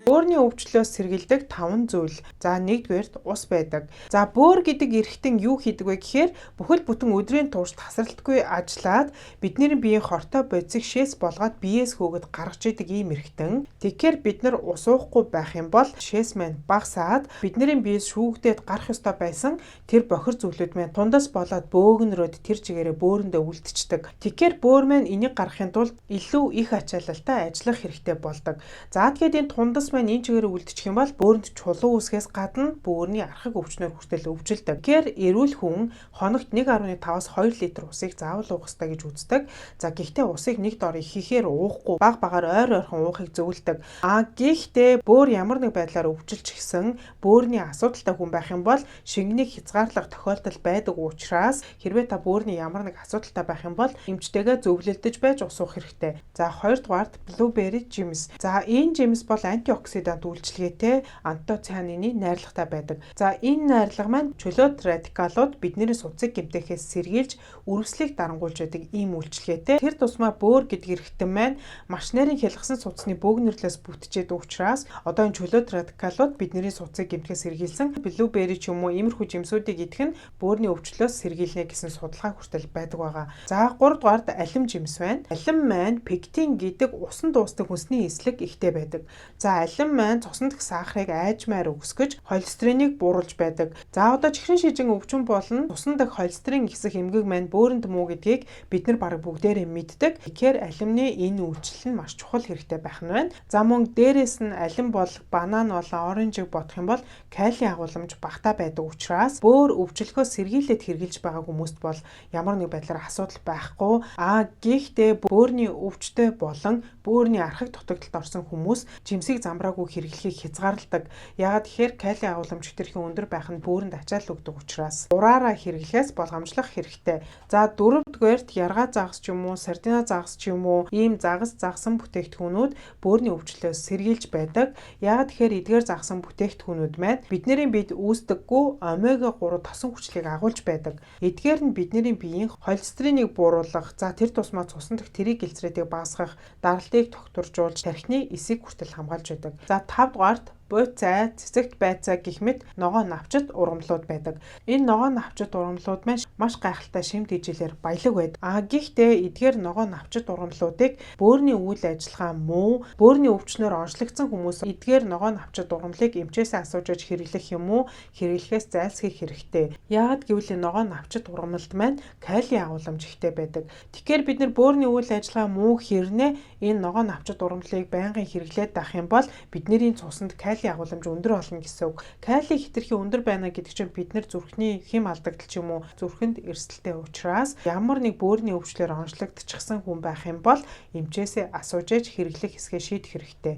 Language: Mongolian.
Бөөрийн өвчлөлөөс сэргийлдэг 5 зүйл. За, нэгдүгээрт ус байдаг. За, бөөр гэдэг эрхтэн юу хийдэг вэ гэхээр бүхэл бүтэн өдрийн турш тасралтгүй ажиллаад бидний биеийн хортой бодисыг шээс болгоод биеэс хөөгд гаргаж идэг ийм эрхтэн. Тэгэхээр бид нар ус уухгүй байх юм бол шээс маань багасаад бидний биеэс шүүгдээд гарах ёстой байсан тэр бохир зүйлүүд маань тундас болоод бөөгнөрөөд тэр чигээрээ бөөрөндөө үлдчихдэг. Тэгэхээр бөөр маань энийг гаргахын тулд илүү их ачаалалтай ажиллах хэрэгтэй болдог. За, тэгэхээр энэ тундас маань энэ чигээр үлдчих юм бол бөөрөнд чулуу үүсгэхээс гадна бөөрийн архаг өвчнөр хүртэл өвчлөдөг. Тэгэхээр эрүүл хүн хоногт 1.5-аас 2 литр усыг заавал уух ёстой гэж үздэг. За, гэхдээ усыг нэг дор их ихээр уухгүй, баг багаар ойр ойрхон уухыг зөвлөдөг. А гэхдээ бөөр ямар нэг байдлаар өвчлөж гисэн бөөрийн асуудалтай хүн байх юм бол шингэнийг хязгаарлах тохиолдол байдаг учраас хэрвээ та бөөрийн ямар нэг асуудалтай байх юм бол эмчтэйгээ зөвлөлдөж байж ус уух хэрэгтэй. За, хоёрдугаарт blueberry жимс. За, энэ жимс бол антиоксидант үйлчилгээтэй, антоцианины найрлагатай байдаг. За, энэ найрлага маань чөлөөт радикалууд бидний судсыг гэмтэхээс сэргийлж, үрвэслийг дарангуйлж байдаг ийм үйлчилгээтэй. Тэр тусмаа бөөр гэдэг эрхтэн маань маш нарийн хялгасан судасны бөөгнөрлөөс бүтжээд учраас одоо энэ чөлөөт радикалууд бидний судсыг гэмтэхээс сэргийлсэн blueberry ч юм уу иймэрхүү жимсүүдийг идэх нь бөөрийн өвчлөлөөс сэргийлнэ гэсэн судалгаа хүртэл байдаг байгаа. За, 3 дугаард алим жимс байна. Алим маань пектин гэдэг усан дуустдаг хүнсний эслэг ихтэй байдаг. За, алим маань цусан дэх сахарыг айжмаар өгсгөж, холестеринийг бууруулж байдаг. За, одоо чихрийн шижин өвчин болон цусан дэх холестерин ихсэх эмгэг маань бөөрөнд муу гэдгийг бид нар бараг бүгдээрээ мэддэг. Тэгэхээр алимны энэ үйлчлэл нь маш чухал хэрэгтэй байх нь байна. За, мөн дээрээс нь алим бол банан болон оранжийг бодох юм бол калийн агуулмж багтаа байдаг учраас бөөр өвчлөхөөс сэргийлээд хэрглэж байгаа хүмүүст бол ямар нэг байдлаар асуудал байхгүй. А гэхдээ бөөрийн өвчтэй болон бөөрийн архаг дутагдалд орсон хүмүүс жимсийг замбраагүй хэрэглэхийг хязгаарладаг. Яагаад гэхээр калийн агуулмж хэтэрхий өндөр байх нь бөөрөнд ачаал өгдөг учраас ураараа хэрэглэхээс болгоомжлох хэрэгтэй. За, дөрөвдүгээрт яргаа загас ч юм уу, сардина загас ч юм уу, ийм загас загсан бүтээгдэхүүнүүд бөөрийн өвчлөлөөс сэргийлж байдаг. Яагаад гэхээр эдгээр загсан бүтээгдэхүүнүүд маань бидний биед үүсдэггүй омега 3 тосон хүчлийг агуулж байдаг. Эдгээр нь бидний биеийн холестеринийг бууруулах, за тэр тусмаа цусан дэх триглицеридийг багасгах, даралтыг тогтворжуулж, тархины эсийг хүртэл хамгаалж байдаг. За, 5 дугаарт буйцай, цэцэгт байцаа гэх мэт ногоон навчит ургамлууд байдаг. Энэ ногоон навчит ургамлууд маань маш гайхалтай шим тэжээлээр баялаг байдаг. А гэхдээ эдгээр ногоон навчит ургамлуудыг бөөрийн үйл ажиллагаа муу, бөөрийн өвчнөөр онцлогдсон хүмүүс эдгээр ногоон навчит ургамлыг эмчээсээ асууж аж хэрэглэх юм уу, хэрэглэхээс зайлсхийх хэрэгтэй. Яагаад гэвэл энэ ногоон навчит ургамлд маань калийн агуулмж ихтэй байдаг. Тэгэхээр бид нар бөөрийн үйл ажиллагаа муу хэрнээ энэ ногоон навчит ургамлыг байнгын хэрэглээд байх юм бол бидний цуснд кали агуулмж өндөр болно гэсэн үг. Кали хэтэрхий өндөр байна гэдэг чинь бид нар зүрхний хэм алдагдал ч юм уу зүрхэнд эрсдэлтэй учраас ямар нэг бөөрийн өвчлөөр онцлогдчихсан хүн байх юм бол эмчээсээ асууж ээж хэрэглэх хэсгээ шийдэх хэрэгтэй.